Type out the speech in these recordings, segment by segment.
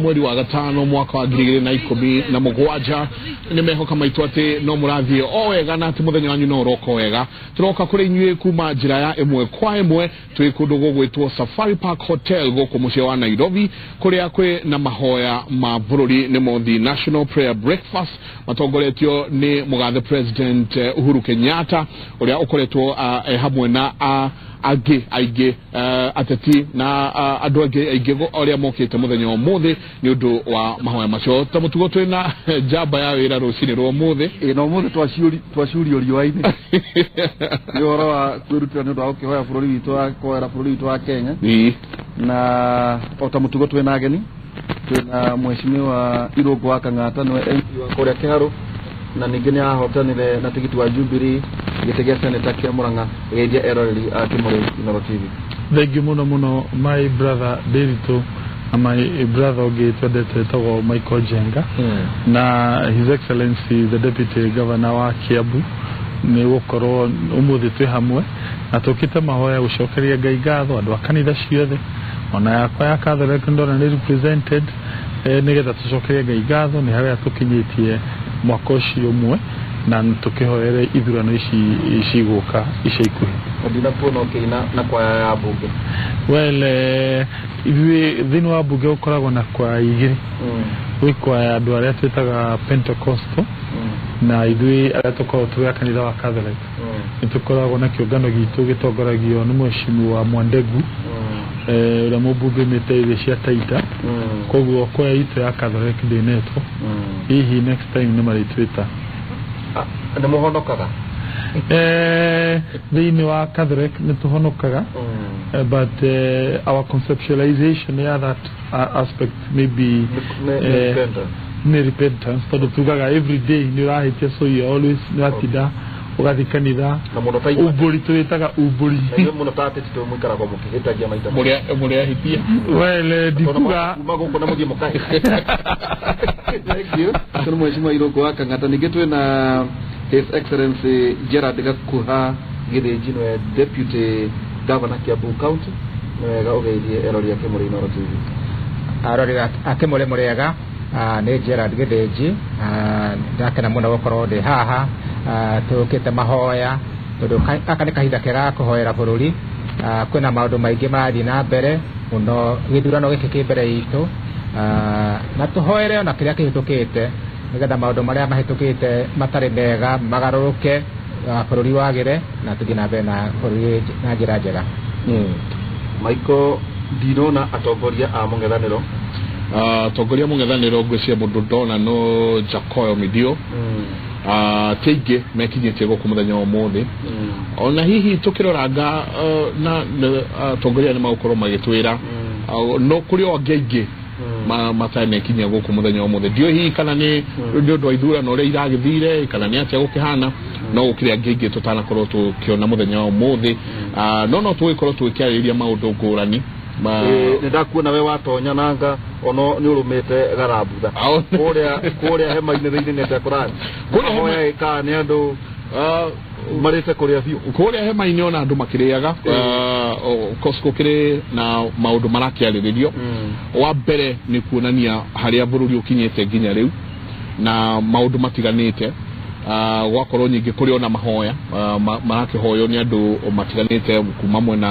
Mweri wa gatano mwaka wa 2017 nĩ mehoka maitũ atĩ no mũrathiĩ o wega na atĩ mũthenya wanyu no ũroka wega. Tũroka kũrĩ inyuĩ kuma njĩra ya ĩmwe kwa ĩmwe twĩ kũndũ gũgwĩtwo Safari Park Hotel gũkũ mũciĩ wa Nairobi, kũrĩa kwĩ na mahoya ma bũrũri, nĩmo the National Prayer Breakfast, matongoretio nĩ mũgathe President Uhuru Kenyatta, ũrĩa ũkoretwo hamwe na angĩ aingĩ, ateti na andũ angĩ aingĩ arĩa mokĩte mũthenya wa ũmũthĩ nĩ ũndũ wa mahoya macio. Ta mũtugo twĩ na njamba ya wĩra rũcinĩ rwa ũmũthĩ. Ĩ na ũmũthĩ twaciũrio riũa-inĩ nĩ ũhoro wa kwĩrutĩra nĩ ũndũ wa gũkĩhoya bũrũri witũ wa kũhoera bũrũri witũ wa Kenya. Na o ta mũtugo twĩna ageni, twĩna mheshimiwa Irũngũ wa Kang'ata, nĩwe MP wa kũrĩa Kĩharũ na ningĩ nĩ ahotanire na tigiti wa Jubilee gĩtĩ gĩa seneta kĩa Murang'a. Geithia eroreri a Kĩmũrĩ Inooro TV. Thank you mũno mũno, my brother Ndiritu, na my brother ũngĩ twendete wĩtagwo Michael Njenga, na His Excellency the Deputy Governor wa Kiambu, nĩ gũkorwo ũmũthĩ twĩ hamwe na tũkĩte mahoya gũcokeria Ngai ngatho. Andũ a kanitha ciothe, ona yakwa ya Catholic ndona nĩ represented, nĩgetha tũcokerie Ngai ngatho nĩ harĩa tũkinyĩtie mwaka ũcio ũmwe na tũkĩhoere ithurano ici cigũka ica ikuhĩ. Na ndinakuona ũkĩina na kwaya ya mbunge. Well, ithuĩ thĩinĩ wa mbunge gũkoragwo na kwaya igĩrĩ. Gwĩ kwaya andũ arĩa twĩtaga Pentecostal, na ithuĩ arĩa tũkoragwo tũrĩ a kanitha wa Catholic nĩ tũkoragwo na kĩũngano gitũ gĩtongoragio nĩ mheshimiwa Mwandegu, ũrĩa mũmbunge umĩte area cia Taita. Koguo kwaya itũ ya Catholic ndĩnetwo. Hihi next time nĩ marĩtwĩta. Nĩ mũhonokaga? Thĩinĩ wa Catholic nĩ tũhonokaga, but our conceptualization ya that aspect maybe Nĩ repentance. Nĩ repentance, tondũ tugaga every day nĩ ũrahĩtia, so you always nĩ watinda ũgathiĩ kanitha. Na mũno ta ithuĩ. Umbũri, tũwĩtaga umbũri. Na inyuĩ mũno ta ateti tũ mũikaraga mũkĩhĩtagia maita maingĩ. Mũrĩa ahitia. Well, ndikuga. Kuma gũkũ na mũthiĩ mũkahĩta. Thank you. Tũnĩ mheshimiwa Irũngũ wa Kang'ata. Ningĩ twĩna His Excellency Gerard Gakuha Gĩthĩnji, nĩwe Deputy Governor Kiambu County. Nĩ wega ũgeithie erori a Kĩmũrĩ Inooro TV. Arori a Kĩmũrĩ, mũrĩega. Nĩ Gerard Gĩthĩnji. Ndakena mũno gũkorwo ndĩ haha. Tũkĩte mahoya tondũ gaka nĩ kahinda kega ga kũhoera bũrũri. Kwĩna maũndũ maingĩ marathiĩ na mbere mũno, gĩthurano gĩkĩ kĩ mbere itũ. Na tũhoere ona kĩrĩa kĩhĩtũkĩte, nĩgetha maũndũ marĩa mahĩtũkĩte matarĩ mega magarũrũke, bũrũri wagĩre na tũthiĩ na mbere na bũrũri na njĩra njega. Michael, ndinona atongoria a mũng'ethanĩro. Atongoria mũng'ethanĩro, ngwĩciria mũndũ ndona no Jakoyo Midio. Ti aingĩ mekinyĩtie gũkũ mũthenya wa ũmũthĩ. Ona hihi tũkĩroranga na atongoria nĩ magũkorwo magĩtwĩra, no kũrĩ o angĩ aingĩ matarĩ mekinyia gũkũ mũthenya wa ũmũthĩ. Ndiũĩ hihi kana nĩ ũndũ wa ithurano ũrĩa iragĩthire kana nĩ atĩa gũkĩhana, no gũkĩrĩ angĩ aingĩ tũtanakorwo tũkĩona mũthenya wa ũmũthĩ. No tũgĩkorwo tũgĩkĩarĩrĩria maũndũ ngũrani. Nĩ ndakuona we watonya nanga ono nĩ ũrũmĩte garambutha. Kũrĩa hema-inĩ thĩinĩ nĩ atĩa kũrathiĩ? Kũrĩa Mahoya ĩkaa nĩ andũ marĩte kũrĩa biũ. Kũrĩa hema-inĩ ona andũ makĩrĩaga. Of course gũkĩrĩ na maũndũ marakĩarĩrĩrio. Wa mbere nĩ kuonania harĩa bũrũri ũkinyĩte nginya rĩu na maũndũ matiganĩte. Gwakorwo nyingĩ kũrĩ ona mahoya marakĩhoywo nĩ andũ matiganĩte, kuma mwena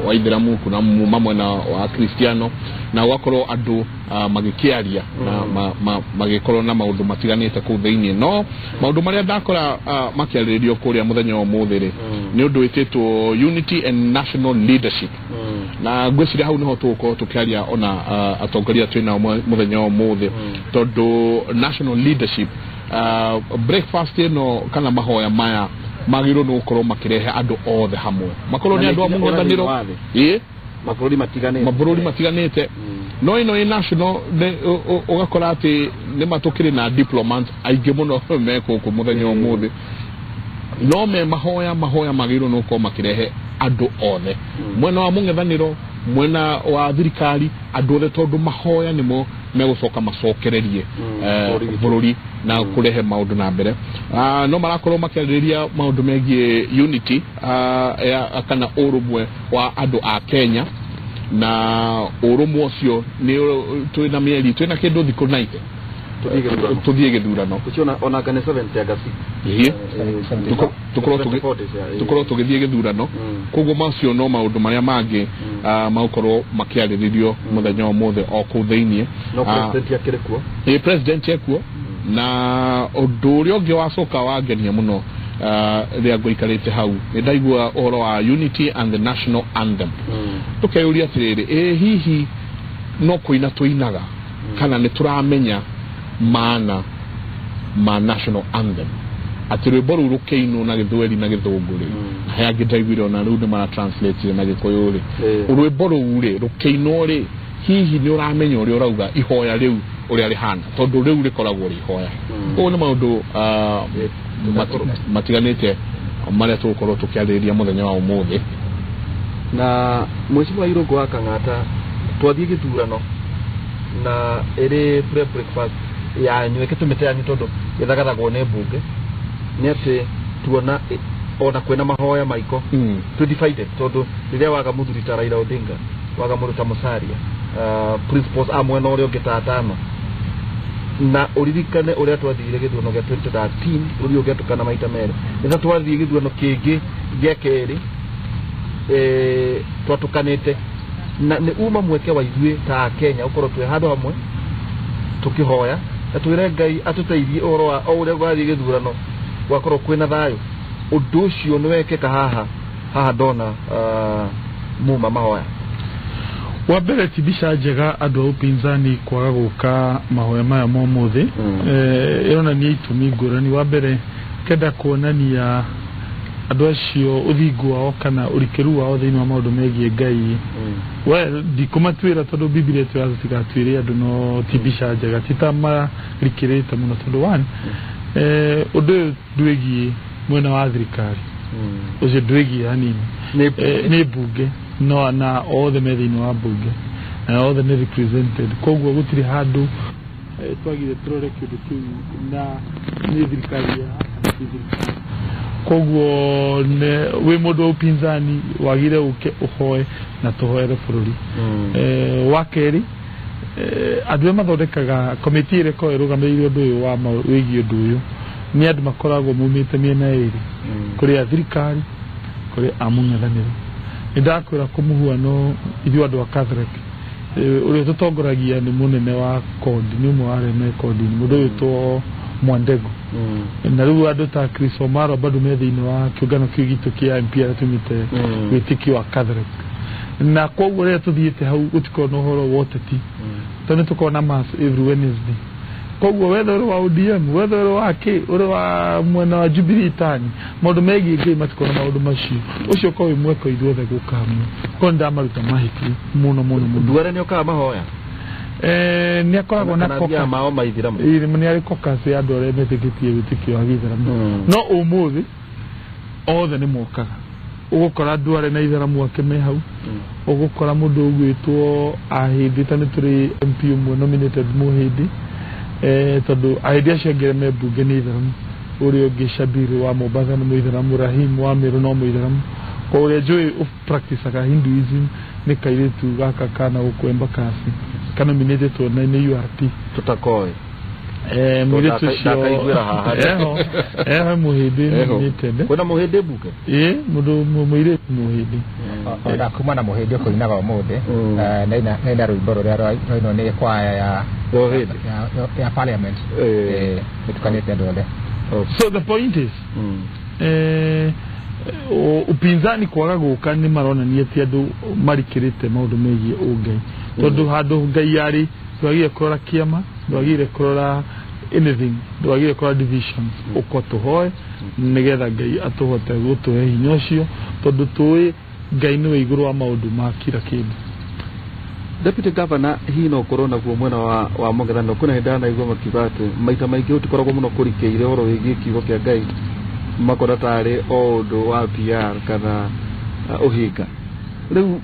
wa ithĩramu, kuma mwena wa kristiano, na gwakorwo andũ magĩkĩaria na magĩkorwo na maũndũ matiganĩte kũu thĩinĩ. No maũndũ marĩa ndakora makĩarĩrĩrio kũrĩa mũthenya wa ũmũthĩ rĩ, nĩ ũndũ wĩtĩtwo unity and national leadership, na ngwĩciria hau nĩho tũgũkorwo tũkĩaria ona atongoria twĩ nao mũthenya wa ũmũthĩ, tondũ national leadership, breakfast ĩno kana mahoya maya magĩrĩirwo nĩ gũkorwo makĩrehe andũ othe hamwe, makorwo nĩ Na andũ a nĩ nginya mũng'ethanĩro ona thĩinĩ wa thĩ. Ĩĩ. Mabũrũri matiganĩte. Mabũrũri matiganĩte. No ĩno ĩ national ũgakora atĩ nĩ matũkĩrĩ na diplomats aingĩ mũno me gũkũ mũthenya wa ũmũthĩ, no me mahoya magĩrĩirwo nĩ gũkorwo makĩrehe andũ othe, mwena wa mũng'ethanĩro, mwena wa thirikari, andũ othe, tondũ mahoya nĩmo megũcoka macokererie bũrũri witũ. Bũrũri na kũrehe maũndũ na mbere. No marakorwo makĩarĩrĩria maũndũ megiĩ unity, kana ũrũmwe wa andũ a Kenya. Na ũrũmwe ũcio nĩ twĩna mĩeri twĩna kĩndũ thikũ 90 tũthiĩ gĩthurano ũcio ona kana 70 agasi tukorwo tũgĩthiĩ gĩthurano. Koguo macio no maũndũ marĩa mangĩ magũkorwo makĩarĩrĩrio mũthenya ũmũthĩ o kũu thĩiniĩ. No president akĩrĩ kuo? Ĩ, president ekuo. Na ũndũ ũrĩa ũngĩ wacoka wangenia mũno rĩrĩa ngũikarĩte hau nĩ ndaigua ũhoro wa unity and the national anthem. Tũkeyũria atĩrĩrĩ, ĩ hihi no kũina tũinaga kana nĩ tũramenya maana ma national anthem, atĩ rwĩmbo rũu rũkĩinwo na gĩthweri na gĩthũngũ rĩ, na he angĩ ndaiguire ona rĩu nĩ maratranslate na gĩkũyũ rĩ, rwĩmbo rũu rĩ rũkĩinwo rĩ, hihi nĩ ũramenya ũrĩa ũrauga ihoya rĩu ũrĩa rĩhana, tondũ rĩu rĩkoragwo rĩ ihoya. Koguo nĩ maũndũ matiganĩte marĩa tũgũkorwo tũkĩarĩrĩria mũthenya wa ũmũthĩ. Na Mheshimiwa Irũngũ wa Kang'ata, twathiĩ gĩthurano na ĩrĩ pre breakfast yanyu ĩkĩtũmĩte yanyu tondũ ĩthagathagwo nĩ mbunge, nĩ atĩ tuona ona kwĩna mahoya maiko twĩ divided, tondũ rĩrĩa waga mũthuri ta Raila Odinga, waga mũndũ ta Musalia, principals a mwena ũrĩa ũngĩ ta atano, na ũririkane ũrĩa twathire gĩthurano gĩa 2013 ũrĩa ũgĩatũkana maita merĩ, nĩ ta twathiĩ gĩthurano kĩngĩ gĩa kerĩ twatũkanĩte, na nĩ uma mweke wa ithuĩ ta Kenya ũkorwo twĩ handũ hamwe tũkĩhoya na twĩre Ngai atũteithie ũhoro wa o ũrĩa gwathiĩ gĩthurano gwakorwo kwĩna thayũ. Ũndũ ũcio nĩ wekĩka haha haha ndona muma mahoya. Wa mbere ti mbica njega andũ a upinzani kwaga gũka mahoya maya ma ũmũthĩ. Ĩronania itũmi ngũrani. Wa mbere kenda kuonania andũ acio ũthingu wao kana ũrikĩru wao thĩinĩ wa maũndũ megiĩ Ngai. Well, ndikũmatuĩra tondũ Bibilia ĩtwĩra tũtigatuĩre andũ, no ti mbica njega, ti ta marikĩrĩte mũno tondũ one ũndũ ũyũ ndwĩgiĩ mwena wa thirikari, ũcio ndwĩgiĩ hanini, nĩ mbunge, no na othe me thĩinĩ wa mbunge na othe nĩ represented. Koguo gũtirĩ handũ twagire tũrore kĩndũ kĩu na nĩ thirikari ya thirikari. Koguo wĩ mũndũ wa upinzani wagire ũke ũhoe na tũhoere bũrũri. Wa kerĩ, andũ arĩa mathondekaga komiti ĩrĩa ĩkoragwo ĩrũgamĩrĩire ũndũ ũyũ wa wĩgiĩ ũndũ ũyũ nĩ andũ makoragwo maumĩte mĩena ĩrĩ, kũrĩ a thirikari, kũrĩ a mũng'ethanĩro. Nĩ ndakwĩra kũmũhuano ithuĩ andũ a Catholic, ũrĩa tũtongoragia nĩ mũnene wa kodi, nĩ ũmwe wa arĩa me kodi-inĩ, mũndũ ũgwĩtwo Mwandego. Na rĩu andũ ta Chris Omaro bado me thĩinĩ wa kĩũngano kĩu gitũ kĩa MP arĩa tumĩte wĩtĩkio wa Catholic. Na koguo rĩrĩa tũthiĩte hau gũtikoragwo na ũhoro wa ũteti, tondũ nĩ tũkoragwo na mass every Wednesday. Koguo wetha ũrĩ wa ODM, wetha ũrĩ wa kĩ, ũrĩ wa mwena wa Jubilee tani, maũndũ megiĩ Ngai matikoragwo na maũndũ macio. Ũcio ũkoragwo wĩ mweke wa ithuothe gũka hamwe. Koguo nĩndamaruta mahĩtia mũno mũno mũno. Nduare nĩ okaga mahoya? Nĩ akoragwo na koka mao maithiramu. Nĩ arĩ caucus ya andũ arĩa metĩkĩtie wĩtĩkio wa gĩithĩramu. No ũmũthĩ othe nĩ mokaga. Ũgũkora Ndware na itheramu ake me hau, ũgũkora mũndũ ũgwĩtwo Ahĩndĩ, ta nĩ tũrĩ MP ũmwe nominated Mũhĩndĩ, tondũ Ahĩndĩ acio angĩ arĩa me mbunge nĩ itheramu, ũrĩa ũngĩ Shabiri wa Mombasa nĩ mũitheramu, Rahim wa Meru no mũitheramu. Kwa ũrĩa njũĩ practiceaga Hinduism nĩ kairĩtu gaka kana gũkũ Embakasi kanominĩtĩtwo nĩ URP. Tũtakoĩ. Mũirĩtu ũcio eho eho Mũhĩndĩ nominated. Kwĩna Mũhĩndĩ mbunge? Ĩ, mũndũ mũirĩtu Mũhĩndĩ. Ona kuma na Mũhĩndĩ ũkũinaga ũmũthĩ, naina rwĩmbo rũrĩa rwainwo nĩ kwaya ya parliament, ĩtukanĩte andũ othe. So the point is, upinzani kwaga gũka nĩ maronania ti andũ marikĩrĩte maũndũ megiĩ ũngai, tondũ handũ Ngai arĩ ndwagĩrĩire kũrora kĩama, ndwagĩrĩire kũrora anything, ndwagĩrĩire kũrora divisions. Ũko tũhoe nĩgetha Ngai atũhote gũtũhe hinya ũcio, tondũ tũĩ Ngai nĩwe igũrũ wa maũndũ ma kila kĩndũ. Deputy Governor, hihi no ũkorwo naguo mwena wa mũng'ethanĩro, kwĩna hĩndĩ ndanaigua makiuga atĩ maita maingĩ gũtikoragwo mũno kũrikĩire ũhoro wĩgiĩ kiugo kĩa Ngai, makona tarĩ o ũndũ wa PR kana ũhinga. Rĩu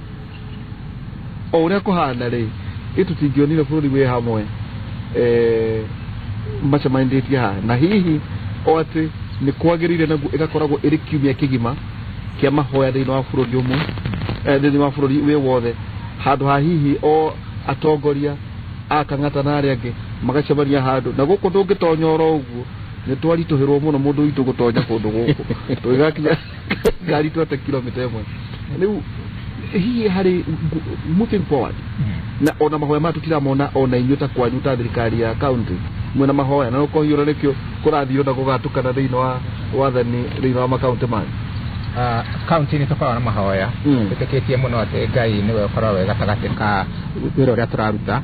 o ũrĩa kũhana rĩ, ĩtũtingĩonire bũrũri wĩ hamwe macemanĩtie haha, na hihi o atĩ nĩ kwagĩrĩire naguo ĩgakoragwo ĩrĩ kiumia kĩgima kĩa mahoya thĩinĩ wa bũrũri ũmwe, thĩinĩ wa bũrũri wĩ wothe, Handũ ha hihi o atongoria a Kang'ata na arĩa angĩ magacemania handũ na gũkũ ndũngĩtonya oro ũguo nĩ twaritũhĩrwo mũno mũndũ witũ gũtonya kũndũ gũkũ tũgĩgakinya ngari twate kilomita 1. Rĩu hihi harĩ moving forward na ona mahoya maya tũtiramona ona inyuĩ ta kwanyu ta thirikari ya county mwĩna mahoya na ũkohiũra nĩkĩo kũrathiĩ na gũgatũkana thĩinĩ wa wathani thĩinĩ wa makaunti manyu? Kaunti nĩ tũkoragwo na mahoya, twĩtĩkĩtie mũno atĩ Ngai nĩwe ũkoragwo wĩ gatagatĩ ka wĩra ũrĩa tũraruta.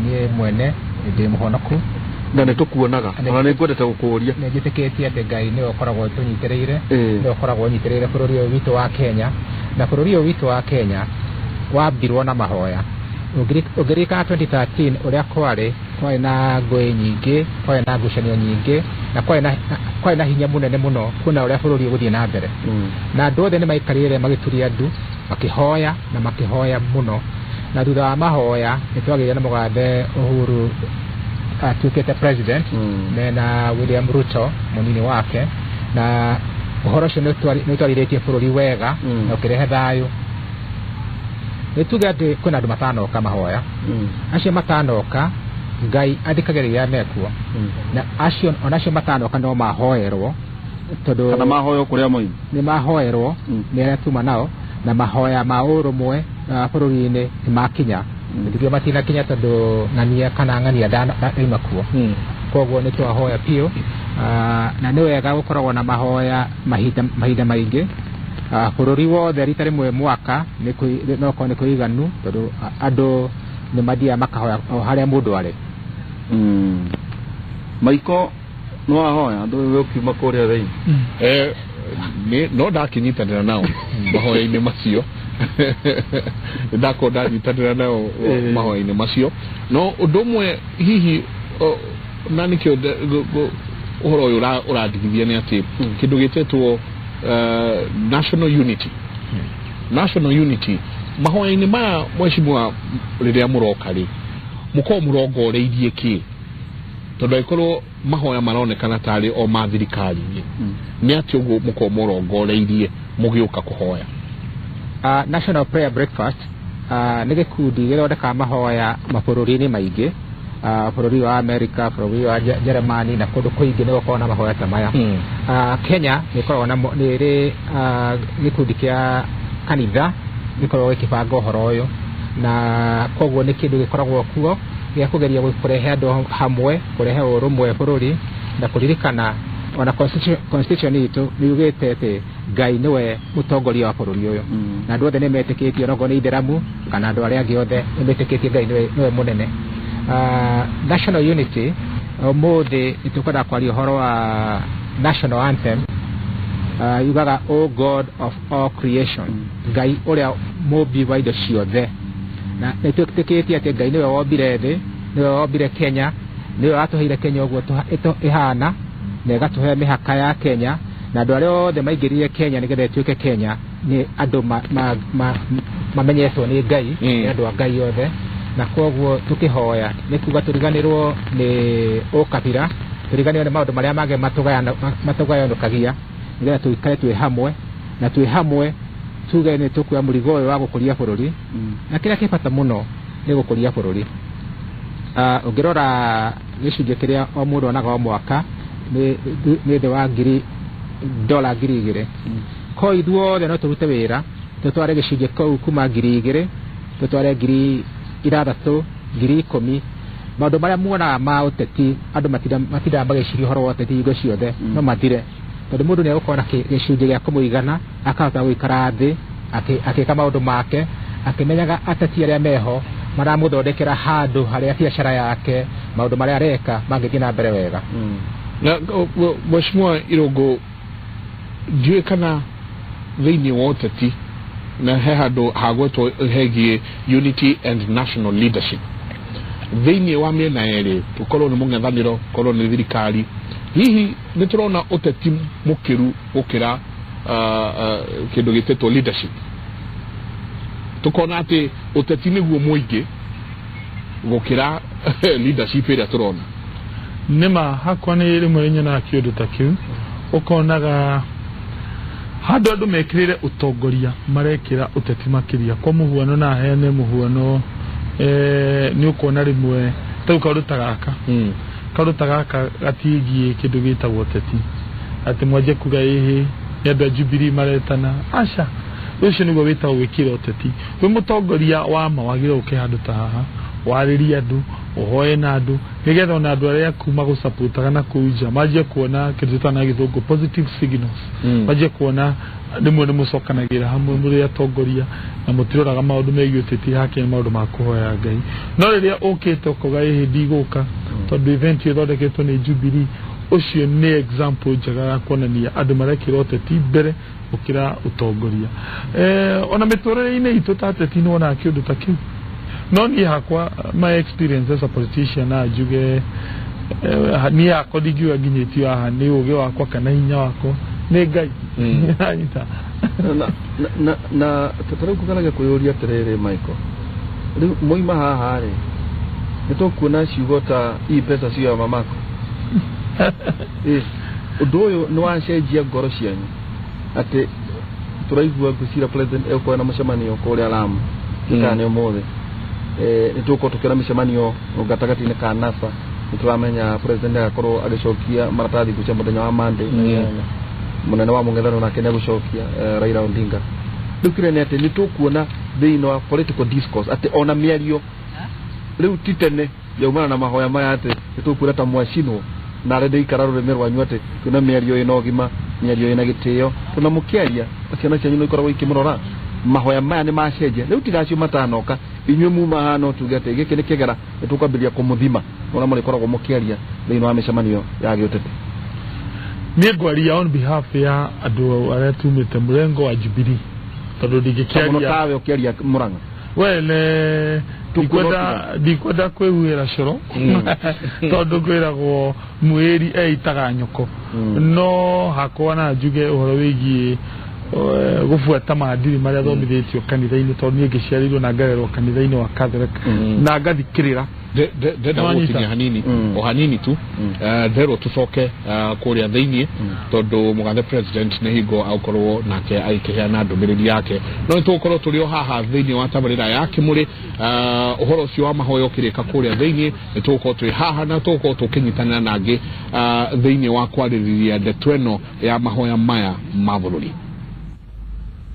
Niĩ mwene ndĩ mũhonoku na nĩ tũkuonaga ona nĩ ngwendete gũkũria. Nĩ njĩtĩkĩtie atĩ Ngai nĩwe ũkoragwo tũnyitĩrĩire, nĩwe ũkoragwo ũnyitĩrĩire bũrũri ũyũ witũ wa Kenya, na bũrũri ũyũ witũ wa Kenya wambirwo na mahoya. Ũngĩririkana 2013 ũrĩa kwarĩ na ngũĩ nyingĩ, kwarĩ na ngucanio nyingĩ, na kwarĩ na hinya mũnene mũno kuona ũrĩa bũrũri ũgũthiĩ na mbere. Na andũ othe nĩ maikarire magĩturia ndu, makĩhoya na makĩhoya mũno, na thutha wa mahoya nĩ twagĩire na mũgathe Uhuru atuĩkĩte president, mena William Ruto mũnini wake, na ũhoro ũcio nĩ ũtwarithĩtie bũrũri wega na ũkĩrehe thayũ. Nĩ tuge atĩ kwĩna andũ matanoka mahoya, acio matanoka Ngai athikagĩrĩria mekuo, na acio onacio matanoka no mahoerwo, tondũ kana mahoyo kũrĩa moima nĩ mahoerwo nĩ arĩa tuma nao, na mahoya ma ũrũmwe bũrũri-inĩ nĩ makinya. Nĩthuĩ matinakinya tondũ ng'ania kana ng'ania ndaima kuo, koguo nĩ twahoya biũ, na nĩ wega gũkoragwo na mahoya mahinda maingĩ. Bũrũri wothe rita rĩmwe mwaka no korwo nĩ kũiganu, tondũ andũ nĩ mathiaga makahoya o harĩa mũndũ arĩ. Maiko no wahoya andũ we ũkiuma kũrĩa thĩinĩ? No ndakinyitanĩra nao mahoya-inĩ macio, ndakorwo ndanyitanĩra nao mahoya-inĩ macio. No ũndũ ũmwe hihi na nĩkĩo ũhoro ũyũ ũrandigithia nĩ atĩ kĩndũ gĩtetwo national unity. National unity mahoya-inĩ maya mheshimiwa rĩrĩa mũroka rĩ mũkorwo mũrongoreirie kĩ? Tondũ angĩkorwo mahoya maronekana tarĩ o ma thirikari nĩ atĩ ũguo mũkorwo mũrongoreirie mũgĩũka kũhoya? National Prayer Breakfast nĩ gĩkundi gĩthondekaga mahoya mabũrũri-inĩ maingĩ, bũrũri wa America, bũrũri wa Germany na kũndũ kũingĩ nĩ gũkoragwo na mahoya ta maya. Kenya nĩ ĩkoragwo na nĩ ĩrĩ gĩkundi kĩa kanitha gĩkoragwo gĩkĩbanga ũhoro ũyũ, na koguo nĩ kĩndũ gĩkoragwo kuo gĩa kũgeria kũrehe andũ hamwe, kũrehe ũrũmwe bũrũri, na kũririkana ona constitution itũ nĩ yugĩte atĩ Ngai nĩwe mũtongoria wa bũrũri ũyũ, na andũ othe nĩ metĩkĩtie, onokorwo nĩ itheramu kana andũ arĩa angĩ othe nĩ metĩkĩtie Ngai nĩwe mũnene. National unity ũmũthĩ nĩ tũkwenda kwaria ũhoro wa national anthem. Yugaga O God of all creation, Ngai ũrĩa mũmbi wa indo ciothe, na nĩ twĩtĩkĩtie atĩ Ngai nĩwe wombire thĩ, nĩwe wombire Kenya, nĩwe watũheire Kenya ũguo ĩhana, na ĩgatũhe mĩhaka ya Kenya, na andũ arĩa othe maingĩrire Kenya nĩgetha ĩtuĩke Kenya nĩ andũ mamenyetwo nĩ Ngai, nĩ andũ a Ngai othe. Na koguo tũkĩhoya nĩ kuga tũriganĩrwo nĩ ũkabira, tũriganĩrwo nĩ maũndũ marĩa mangĩ matũgayanũkagia, nĩgetha tũikare twĩ hamwe, na twĩ hamwe tuge nĩ tũkuoya mũrigo ũyũ wa gũkũria bũrũri. Na kĩrĩa kĩ bata mũno nĩ gũkũria bũrũri. Ũngĩrora gĩcunjĩ kĩrĩa o mũndũ onaga o mwaka nĩ thĩ wa $2,000. Ko ithuothe no tũrute wĩra tũtware gĩcunjĩ kũu kuma 2,000 tũtware 6,000 10,000. Maũndũ marĩa muonaga ma ũteti andũ matindaga magĩciria ũhoro wa ũteti hingo ciothe, no mathire, tondũ mũndũ nĩ egũkorwo na gĩcunjĩ gĩa kũmũigana, akahota gũikara thĩ akĩka maũndũ make, akĩmenyaga ateti arĩa meho maramũthondekera handũ harĩa biacara yake maũndũ marĩa areka mangĩthiĩ na mbere wega. Na mheshimiwa Irũngũ, ndiũĩ kana thĩinĩ wa ũteti na he handũ hagwetwo hegiĩ unity and national leadership thĩinĩ wa mĩena yerĩ, tũkorwo nĩ mũng'ethanĩro, korwo nĩ thirikari, hihi nĩ tũrona ũteti mũkĩru gũkĩra kĩndũ gĩtĩtwo leadership? Tũkona atĩ ũteti nĩguo mũingĩ gũkĩra leadership ĩrĩa tũrona. Nĩma hakwa nĩ rĩmwe nyonaga kĩũndũ ta kĩu, ũkonaga Handũ andũ mekĩrĩre ũtongoria marekĩra ũteti makĩria. Kwa mũhuano na heane mũhuano, nĩ ũkuona rĩmwe ta kaũndũ ta gaka. Kaũndũ ta gaka gatiĩgiĩ kĩndũ gĩtagwo ũteti, atĩ mwanjie kuga ĩhĩ nĩ andũ a Jubilee maretana. Aca, ũcio nĩguo wĩtagwo gwĩkĩra ũteti. Wĩ mũtongoria wa ma wagĩrĩirwo ũke handũ ta haha, warĩrie andũ, ũhoe na andũ, nĩgetha ona andũ arĩa aku magũsupportaga na kũu nja manjie kuona kĩndũ twĩtaga na gĩthũngũ positive signals. Manjie kuona rĩmwe nĩ mũcokanagĩra hamwe mũrĩ atongoria na mũtiroraga maũndũ megiĩ ũteti, hakinya maũndũ ma kũhoya Ngai. No rĩrĩa ũkĩte ũkauga ĩhĩ ndigũka tondũ event ĩyo ĩthondeketwo nĩ Jubilee, ũcio nĩ example njega ya kuonania andũ marekĩra ũteti mbere gũkĩra ũtongoria. Ona mĩtũrĩre-inĩ itũ ta ateti nĩ wonaga kĩũndũ ta kĩu. No niĩ hakwa, my experience as a politician, na njuge niĩ hakwa ndingiuga nginyĩtio haha nĩ ũgĩ wakwa kana hinya wakwa, nĩ Ngai. Anyita. Na ta rĩu kũgeragia kwĩyũria atĩrĩrĩ, Michael, rĩu moima haha rĩ, nĩ tũkuona ciugo ta hii pesa sio ya mamako? Ũndũ ũyũ nĩ wacenjia ngoro cianyu atĩ tũraigua ngwĩciria president egũkorwo na mũcemanio kũrĩa Lamu kana nĩ ũmũthĩ, nĩ tũgũkorwo tũkĩona mĩcemanio gatagatĩ-inĩ ka NASA. Nĩ tũramenya president agakorwo agĩcokia maratathi ngwĩciria mũthenya wa Monday. Mũnene wa mũng'ethanĩro nake nĩ egũcokia, Raila Odinga. Rĩu kĩrĩa nĩ atĩ nĩ tũkuona thĩinĩ wa political discourse atĩ ona mĩario rĩu ti tene yaumana na mahoya maya, atĩ nĩ tũkuona ta mwacinwo na arĩa ndĩikara rũrĩmĩ rwanyu, atĩ twĩna mĩario ĩna ũgima, mĩario ĩna gĩtĩo, tona mũkĩaria ciana cianyu nĩ ikoragwo ikĩmũrora. Mahoya maya nĩ macenjia rĩu, tigacio matanoka inyuĩ muma haha no tuge atĩ gĩkĩ nĩ kĩgera nĩ tũkwambĩrĩria kũmũthima ũrĩa mũrĩkoragwo mũkĩaria thĩinĩ wa mĩcemanio ya gĩũteti. Niĩ ngwaria on behalf ya andũ arĩa tumĩte mũrengo wa Jubilee, tondũ mũno ndingĩkĩaria tawe ũkĩaria Mũrang'a. Well, ndikwenda kwĩhuhĩra coro, tondũ kwĩragwo mwĩri eitaga nyoko. No hakwa na njuge ũhoro wĩgiĩ gũbuata maadili marĩa thomithĩtio kanitha-inĩ, tondũ niĩ ngĩciarĩirwo na ngarerwo kanitha-inĩ wa Catholic na ngathikĩrĩra. Ndenda Nĩwanyita? gũtinia hanini, o hanini tu. Nderwo tũcoke kũrĩa thĩiniĩ tondũ mũgathe president nĩ hingo agũkorwo nake agĩkĩheana ndũmĩrĩri yake, no nĩ tũgũkorwo tũrĩ o haha thĩiniĩ wa tabarĩra ya Kĩmũrĩ. Ũhoro ũcio wa mahoya ũkĩrĩka kũrĩa thĩiniĩ, nĩ tũgũkorwo twĩ haha na tũgũkorwo tũkĩnyitanĩra na angĩ thĩiniĩ wa kwarĩrĩria ndeto ĩno ya mahoya maya ma bũrũri.